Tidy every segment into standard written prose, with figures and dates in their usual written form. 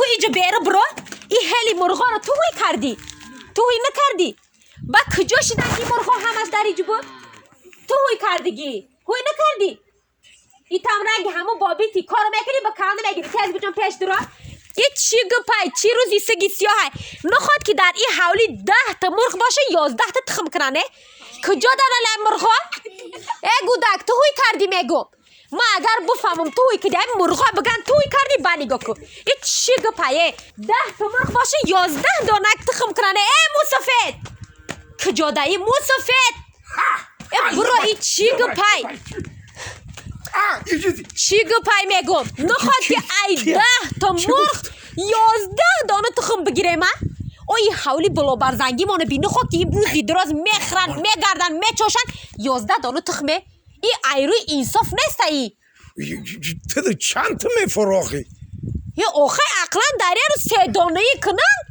Аку иҷо бера бро, и ҳели мурғоро ту ҳуй кардӣ, ту ҳуй накардӣ? Ба куҷо шидан ин мурғо ҳамаш дар иҷо буд? Ту ҳуй кардигӣ, ҳуй накардӣ? И там ранги ҳамун бобити корро мекунӣ, ба кална мегирӣ, тез биҷон пеш дуро. И чӣ гапай, чӣ рӯзи сиги сиёҳай? Наход ки дар ин ҳавлӣ 10та мурғ боша, 11та тухм кунанд, э? Куҷо даралай мурғо? Э, гудак, ту ҳуй кардӣ, мегум. Ма агар буфаҳмам, ту ҳуй кардӣ, ҳамин мурғо биган ту ҳуй кардӣ, ба нигоҳ кун. И чӣ гапай, э? 10та мурғ боша, 11 донак тухм кунанд, э, мусофед? Куҷо даи мусофед? Э, буро, и чӣ гапай? Чӣ гапай, мегум? Наход ки ай 10та мурғ 11 дона тухм бигирем, а? Ои ҳавли болобарзангимона би, наход ки рӯзи дароз мехӯранд, мегарданд, мечошанд, 11 дона тухме? И айрӯи инсоф неста и. Ту чанд та мефурохӣ? Е, охай, ақлан дар як рӯз се донаӣ кунанд.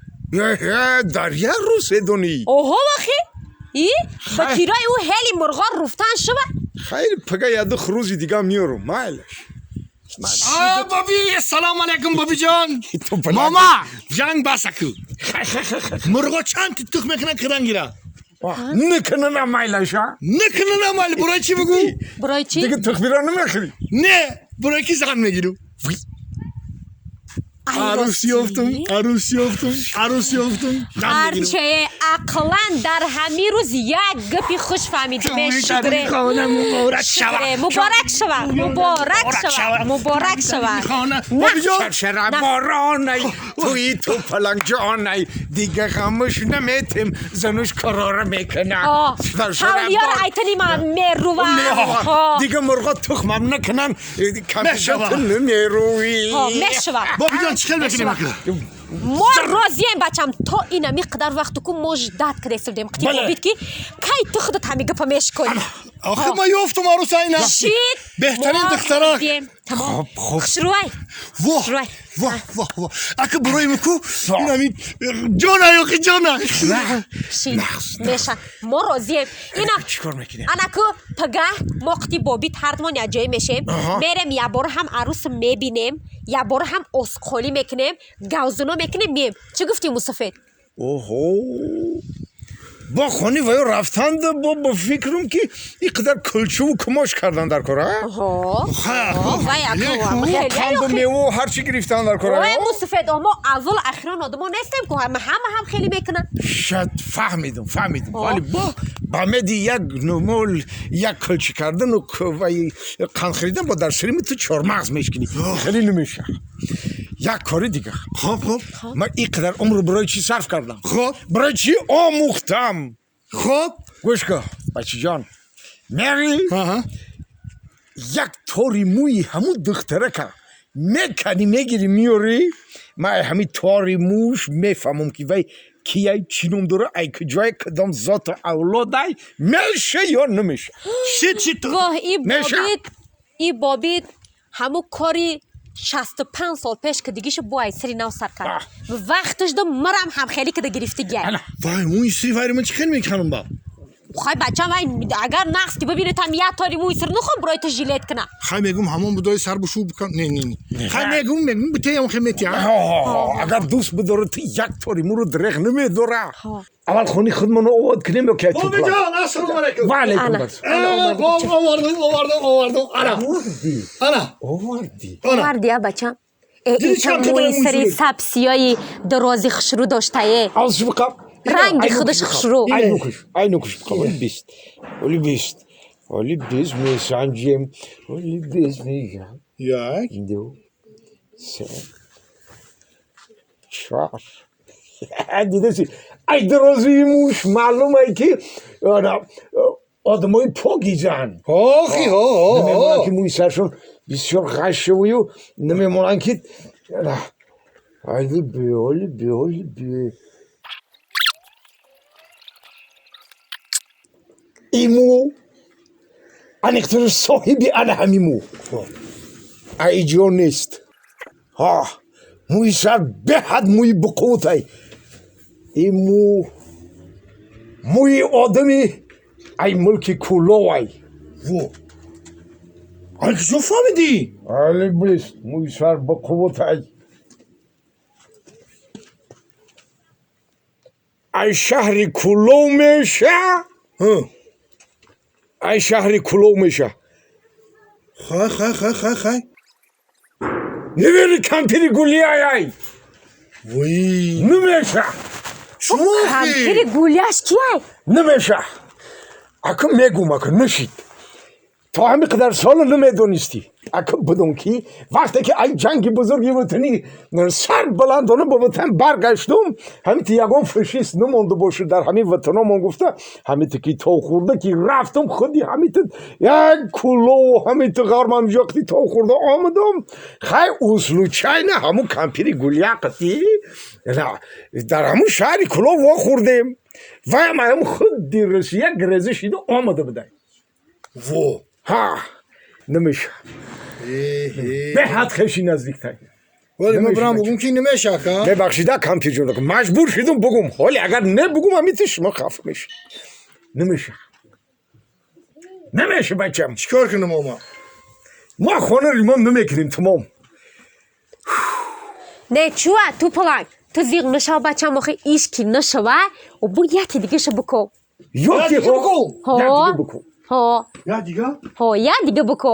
Дар як рӯз се донаӣ? Оҳо, вахи и ба кирои ӯ ҳели мурғо руфтан шува. Хайр, пага яду хурӯзи дига меёрум, майлаш. Боби, ассалому алайкум, бобиҷон. Мама, ҷанг басаку. Мурғо чанд ти тухм мекунанд, киран гира? Накунана, майлаша. Накунана, майл, барои чӣ бигӯ? Барои чӣ? Дига тухмиро намехӯрӣ? Не, барои ки зан мегиру. Арӯс ёфтум, арӯс ёфтум, арӯс ёфтум. Ҳарчае, ақлан дар ҳамин рӯз як гапи хуш фаҳмидем. Шукре, муборак шава, муборак шава, муборак шава. Шаршара боронай, туи ту палангҷонай, дига ғамуш наметем, зануш корора мекуна. Ҳавлиёр айтани ман мерува. Дига мурғо тухмам накунан, камшату намеруи. Мешава. Бобиҷон, чӣ хел мекунем ака? Мо розием, бачам, то инами қадар вақту ку мо ждать кардесудем қити бобит, ки кай ту худат ҳами гапа мешконӣ. Охи, ма ёфтум арӯс айна. Шид. Беҳтарин духтарак. Тамом, хушрӯй. Воҳ, воҳ, воҳ, воҳ, ака, барои меку инами ҷона, ёхи ҷона. Шид, меша, мо розием ина. Чикор мекунем? Анаку пага мо қити бобит ҳардумон якҷоя мешем, мерем, якбора ҳам арӯс мебинем, якбора ҳам осқолӣ мекунем, гавзуно мекунем, мием. Чӣ гуфтӣ, мусофед? Оҳо, бо хони ваё рафтанд, бо ба фикрам ки ин қадар кулчуву кумош кардан дар кора. Қанду меву ҳарчи гирифтан дар кора. Ой, мусофед, мо аввал ахирон одамо нестем ку, ҳама ҳам хеле мекунанд. Шад, фаҳмидум, фаҳмидум, вале бо ба меди як нумул, як кулчи кардану вай қанд харидан, бо дар сирими ту чормағз мешкинӣ, хеле намеша. Як кори дига. Хоб, хоб. Ман ин қадар умр барои чӣ сарф кардам? Хоб. Барои чӣ омӯхтам? Хоб. Гӯш кун, бачаҷон, мери, як тори мӯи ҳамун духтарака меканӣ, мегирӣ, меёрӣ. Ман ай ҳамин тори мӯш мефаҳмам, ки вай кияй, чӣ ном дора, ай куҷое, кадом зоту авлодай, меша ё намеша. Шит, шит. Воҳ, и бобит, и бобит ҳамун кори 65 сол пеш ки дигиша бо ай сари нав сар кард. Вақташ до марам ҳам хеле кида гирифтигия. Вай, мӯи сири вайро ман чӣ хел мекунам ба? Хай, бачам, вай агар нақс ки бибинед, там як тори мӯи сир нухом барои ту жилет куна. Хай, мегум, ҳамон будои сар бушу бикан. Не, не, не. Хай, мегум, мегум, битеям, хай метиям. Агар дӯст бидора, ту як тори мӯро дреғ намедора. Аввал хони худмонро обод кунем ё ки? Бобиҷон, ассалому алайкум. Ва алайкум ассалом. Овардум, овардум, овардум. Ана. Ана. Овардӣ. Овардӣ, а, бачам? Э, ита мӯи сари сабсиёи дарози хушрӯ доштае. Азш биқаб. Ранги худаш хушрӯ. Айнукуш, айнукуш биқаб. Оли 20. Оли 20. Оли 20 месанҷем. Оли 20 мегам. Як. Ду. Се. Чор. Дидаси, ай дарозии мӯш маълум ай, ки одамои покизан. Охи, ҳо. Намемонанд, ки мӯи саршон бисёр ғашшавую намемонанд, ки оли бе, оли бе, оли бе. Иму аниқтар соҳиби ана ҳамин мӯ айҷо нест. Ҳа, мӯи сар беҳад мӯи буқувватай. Ин мӯ мӯи одами ай мулки кӯловай. Во, ай куҷо фаҳмидӣ? Али бист, мӯи сар буқувватай. Ай шаҳри Кӯлов меша, ай шаҳри Кӯлов меша. Хай, хай, хай, хай, хай. Невери кампири Гулияй ай. Вой. Намеша. Чмо? Кампири Гулияш кияй? Намеша. Ака мегум, ака нашид. То ҳами қадар сола намедонистӣ. Ака будум ки вақте ки ай ҷанги бузурги ватанӣ сар баландона ба ватан баргаштум, ҳамити ягон фашист намонда бошад дар ҳамин ватаномон гуфта, ҳамити ки то хӯрда ки рафтум, худи ҳамити як Кӯлову ҳамити ғармам ҷоқти то хӯрда омадум. Хай, случайно ҳамун кампири Гулияқати дар ҳамун шаҳри Кӯлов вохӯрдем. Ваям ҳам худи Русия греза шида омада будай. Во. Ҳа, намеша. Беҳад хеши наздиктай. Вале ма бирам бугум ки намеша, ака. Мебахшида, кампирҷон, маҷбур шидум бугум. Ҳоли агар небугум, ҳамити шумо хафа мешед. Намеша. Намеша, бачам. Чикор кунам, ома? Мо хона ремонт намекунем, тамом. Не, чуа, ту паланг. Ту зиғ нашав, бачам, охи иш ки нашава, о бу яки дигаша буко. Ёки. Дига буко. Як дига буко. Ҳо. Я дига? Ҳо, я дига буко.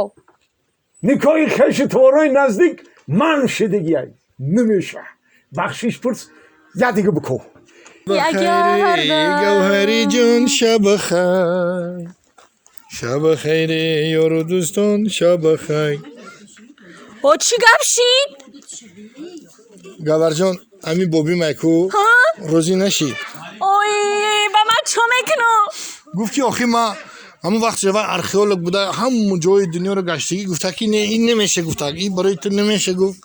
Никоҳи хеши товарои наздик ман шидагиай. Намеша. Бахшиш пурс, я дига буко. Гавҳари ҷон, шабахайр, шабахайри, ёру дӯстон, шабахайр. О, чӣ гап шид? Гавҳарҷон, ҳамин боби майку розӣ нашид. Ой, ба ман чӣ мекунам? Гуфт ки охи ма ҳамон вақт шава археолог буда, ҳамон ҷои дунёро гаштагӣ, гуфта ки не, ин намеша, гуфта, ин барои ту намеша, гуфт.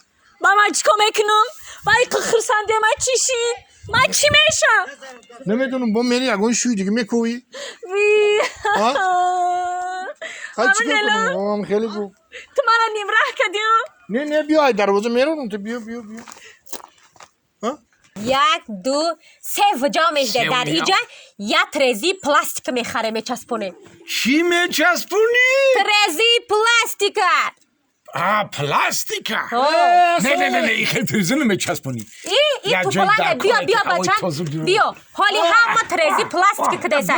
Ба ман чӣ кор мекунам? Ба иқа хурсандия ман чӣ шид? Ман чӣ мешам? Намедонам, бо мери ягон шӯи дига мекӯвӣ. Ви. Хай, чӣ кор кунам? Хеле гуфт. Ту мана нимраҳ кардиё? Не, не, биё, ай дарвоза меронам, ту биё, биё, биё. Як, ду, се вуҷо мешда. Дар иҷа як трези пластика мехарем, мечаспонем. Чӣ мечаспонӣ? Трези пластика. А, пластика. Не, не, не, не, ихел трези намечаспонӣ. И тупланга биё, биё, бача, биё. Ҳоли ҳама трези пластика кидеса.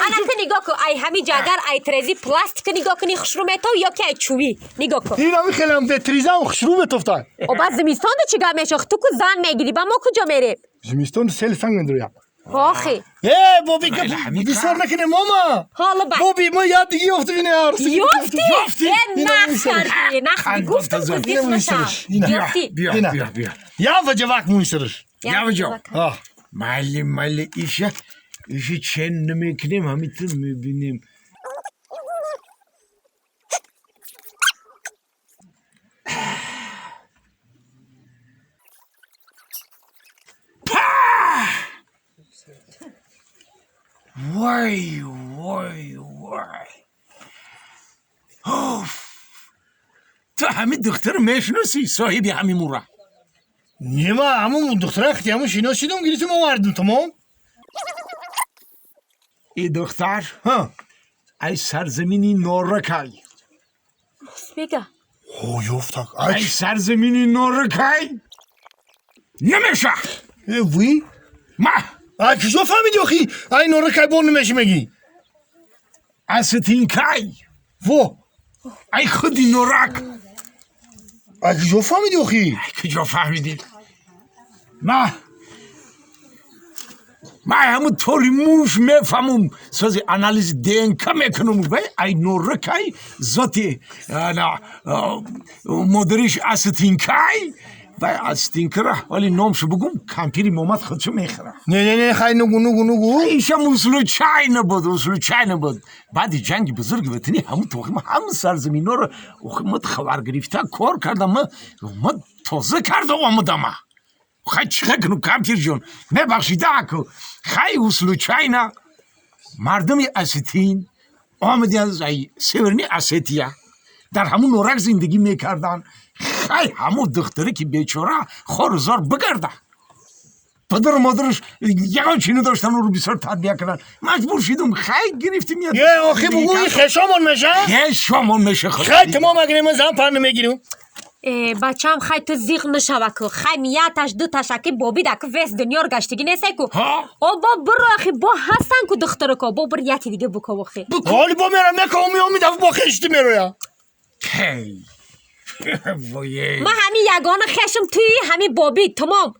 Ана ту нигоҳ кун, ай ҳами ҷагар ай трези пластика нигоҳ кунӣ, хушрӯ метов ё ки ай чӯбӣ, нигоҳ кун. Ин ҳами хелам тризам хушрӯ метофта. О, баъд зимистонда чӣ гап мешавад? Ту ку зан мегирӣ, ба мо куҷо мерем? Зимистон сел санг медрояд. Охи. Э, боби, гап бисёр накунем, мома. Ҳоло ба. Боби, мо як диги ёфтем ина арси. Ёфтӣ? Ёфтӣ? Э, нақш кардӣ, нақш гуфтам, ку зиқ нашав. Ёфтӣ. Биё, биё, биё. Я ваҷавак муйсириш. Я ваҷо. Майли, майли, иша, иша чен намекунем, ҳамиту мебинем. Вой, вой, вой. Оф. Ту ҳамин духтар мешиносӣ, соҳиби ҳамин мура? Не, ма ҳамун духтара хти ҳамун шиносидум, гирифтум, овардум, тамом. И духтар ай сарзамини Норакай. Бега. О, ёфтак. Ай сарзамини Норакай. Намеша. Э, ви? Ма. Ай куҷо фаҳмиди охи? Ай Норакай бо намеши мегӣ? Асетинкай. Во. Ай худи Норак. Ай куҷо фаҳмиди охи? Ай куҷо фаҳмидӣ? Ма ма ҳамун тори муш мефаҳмум, сози анализи ДНК мекунум. Вай ай Норакай, зоти модариш асетинкай. Вай асетинкара вале номшо бугум, кампири Момад худшо мехӯрад. Не, не, не, хай, нугу, нугу, нугу. Ишам случайно буд, случайно буд. Баъди ҷанги бузурги ватанӣ ҳамун тоқима ҳамун сарзаминҳоро ма хабар гирифта кор кардам, ма тоза карда омадама. Хай, чӣ кунум, кампирҷон, мебахшида аку. Хай, случайно мардуми осетин омади аз Северни Осетия, дар ҳамун Норак зиндагӣ мекарданд. Хай, ҳамун духтаре ки бечора хору зор бигарда, падару модараш ягон чӣ надоштан ӯро бисёр тарбия карданд, маҷбур шидум, хай, гирифтим. Е, охи, бугу, ин хешомон меша? Хешомон меша. Хай, тамом, агар ма зан пар намегирим. Бачам хай ту зиқ нашава ку. Хай мияташ дуташ аки боби даку вес дунёр гаштагӣ нестай ку. О бо биро ахи бо ҳастан ку духтарако бо бир яти дига буко охи. Ҳоли бо мерам мекавам меоми дафъа бо хешти мероя. Ҳей. Вое. Ма ҳами ягона хешм туи ҳами боби тамом.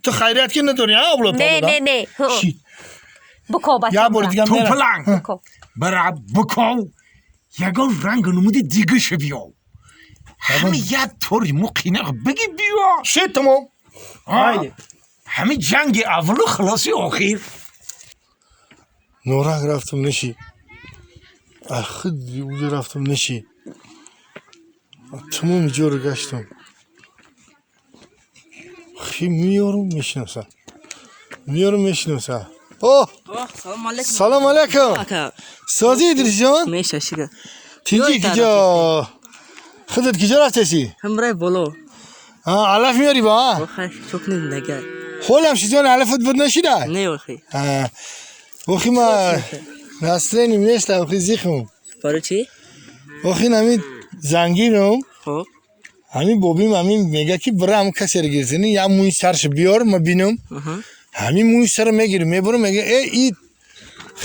Ту хайрият ки надорӣ а авлод? Не не не. Буко бачам. Я бори дига мерам. Тупаланг. Бара буко. Ягон ранг намуди дигаша биё. Ҳами як тори мо қинақ биги биё. Ши тамом. Ҳайде. Ҳами ҷанги аввалу хилоси охир. Норанг рафтам ниши. Ахид уҷа рафтам ниши. Тамоми ҷоро гаштам. Хи меёрам мешинаса. Меёрам мешинаса. О! Салом алейкум. Салом алейкум. Сози Идрисҷон? Меша шига. Тинҷи киҷо? Худат киҷо рафтеси? Ҳамрай боло. Алаф меёри ба? Охай, чок нед нагар. Ҳолам шизон алафат буд нашида? Не охи. Охи ма настроением неста, охи зихм. Барои чӣ? Охи нами зангирам. Хоб. Ҳамин бобим ҳамин мега ки бира ҳам касеро гирифтани, як мӯи сарш биёр, ма бинам. Ҳамин мӯи сара мегирам, мебарам, мега э и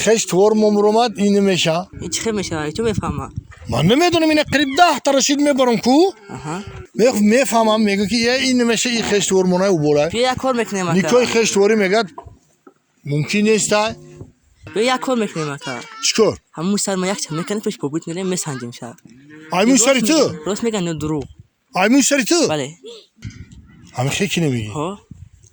хеш твор момуромад, ин намеша. Ин чӣ хел мешава? Чӣ мефаҳма? Ман намедонам, ина қариб 10 та рашид мебарам ку. Мефаҳмам, мега ки э ин намеша, и хеш твор монай уболай. Бия як кор мекунем ака. Никои хеш творӣ мегад мумкин неста. Бия як кор мекунем ака. Чӣ кор? Ҳамин мӯи сар ма якча мекунем, пеш бобит мерем, месанҷим ша. Ай мӯи сари ту? Рост меган ё дурӯғ? Ай мӯи сари ту? Бале. Ҳамин хе ки намегӣ? Ҳо.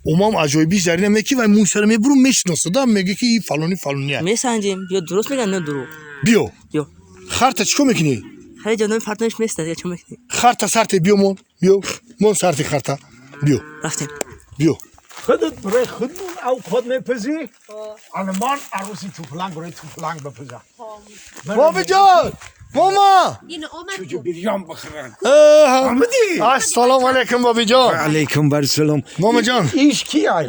Умам аҷоибиш дар ина меки вай мӯи сара мебурум, мешиносада, мега ки и фалони фалони ай. Месанҷим, ё дуруст меган ё дурӯғ? Биё. Биё. Харта чӣ кор мекунӣ? Хари ҷоноби фартониш места, чӣ мекунӣ? Харта сарте биё мон, биё. Мон сарти харта. Биё. Рафтем. Биё. Худат барои худмон авқот мепазӣ? Алмон арӯси тупаланг барои тупаланг бипаза. Бобиҷон! Мама! Ин омад Чӯҷа бирён бихӯранд. Омадӣ? Ассалому алайкум бобиҷон. Ва алайкум барсалом. Мамаҷон. Иш ки ай?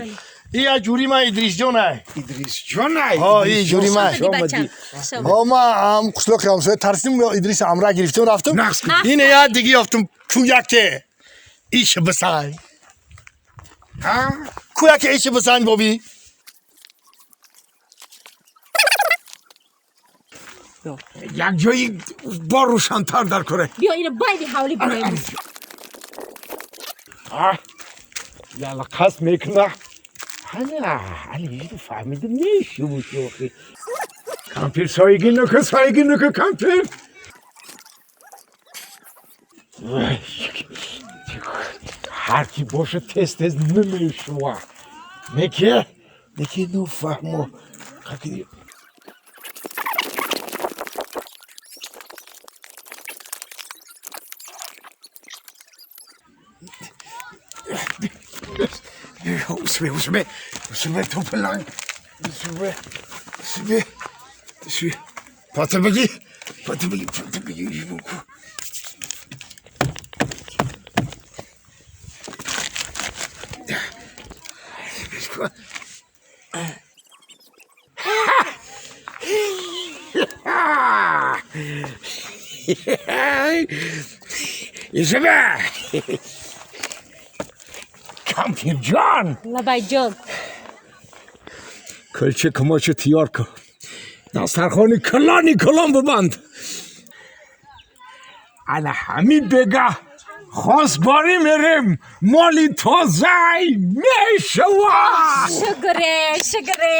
И я ҷури ма Идрисҷон ай. Идрисҷон ай. Ҳо, и ҷури ма. Бачам. Ҳо, ма ам қишлоқи ҳамсоя тарсидим, Идрис амра гирифтем рафтем. Нақс кун. Ина я диги ёфтум кӯяке. Иш бисай. Ҳа? Кӯяке иш бисай боби. Як ҷои бо рӯшантар дар кора. Биё ина байни ҳавлӣ бироем. Яла қасд мекуна. Ҳана, ҳали фаҳмидим неши бу шӯхӣ. Кампир соигӣ нуку, соигӣ нуку кампир. Ҳар ки боша тез тез намешува. Неки? Неки нафаҳмо. Усме, усме, усме, тупаланг. Усме, усме, усме. Пата беги, пата беги, пата беги, жибуку. Исме! Кампирҷон! Лабайҷон. Кулча кумоча тиёр кун. Дастархони калони калон бибанд. Ана ҳамин бега хосгорӣ мерем. Моли тозай мешава. Шукре, шукре.